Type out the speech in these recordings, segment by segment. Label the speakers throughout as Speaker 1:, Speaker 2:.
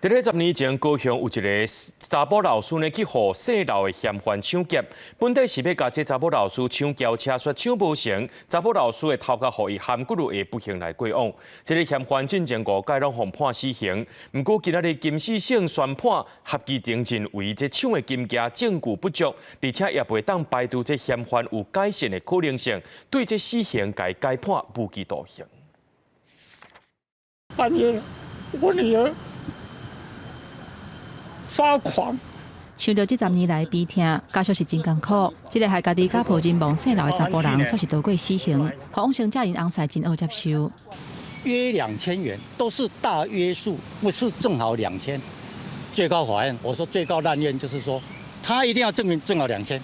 Speaker 1: 佇咧10年前，高雄有一个查某老師呢，去予姓劉的嫌犯搶劫。本底是欲共這查某老師搶轎車，煞搶無成。查某老師的頭殼予伊含骨落會不幸來過往。這个嫌犯進前五擺攏予判死刑，毋過今仔日金世聖宣判合議庭認為這搶的金額證據不足，而且也袂當排除這嫌犯有改善的可能性，對這死刑共改判無期徒刑。
Speaker 2: 半夜，我女兒發狂。
Speaker 3: 想著這十年來悲痛，家屬是真艱苦。這个害家己家婆人亡姓劉的查埔人，煞是逃過死刑，予往生者𪜶翁婿真惡接受。
Speaker 4: 約2000元，都是大約數，不是正好兩千。最高法院，我說最高爛院就是說，他一定要證明正好兩千。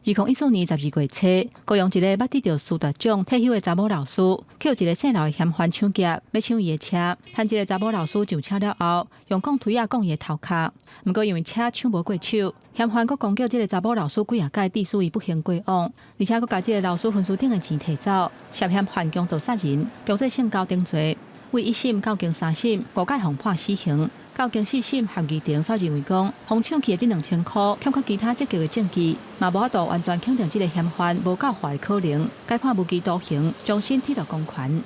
Speaker 3: 2014年12月初，高雄一个捌得著師大獎退休的查某老師，去予一个姓劉的嫌犯搶劫，欲搶伊的車。趁這个查某老師上車了後，用鋼錘仔摃伊的頭殼。毋過因為車搶無過手，嫌犯閣攻擊這个查某老師幾仔擺，致使伊不幸過往，而且閣共這个老師分屍頂的錢提走，涉嫌犯強盜殺人、強制性交等罪。對一審到經三審，五擺予判死刑。到經四審合議庭煞認為講，予搶去的這2000箍欠缺其他積極的證據，嘛無法度完全肯定這个嫌犯無教化的可能，改判無期徒刑，終身褫奪公權。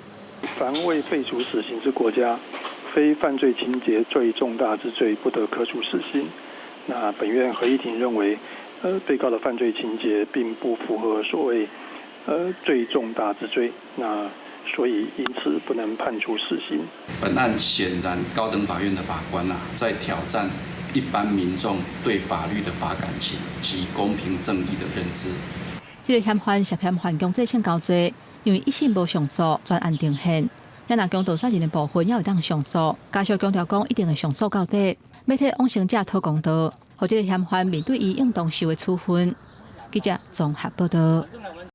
Speaker 5: 凡未廢除死刑之國家，非犯罪情節最重大之罪，不得科處死刑。那本院合議庭認為，被告的犯罪情節並不符合所謂，最重大之罪。那所以因此不能判處死刑。
Speaker 6: 本案顯然高等法院的法官啊，在挑戰一般民眾對法律的法感情及公平正義的認知。
Speaker 3: 這个嫌犯涉嫌犯強制性交罪，因為一審無上訴，全案定讞。若強盜殺人的部分也會當上訴，家屬強調講一定會上訴到底，欲替往生者討公道，予這个嫌犯面對伊應當受的處分。記者綜合報道。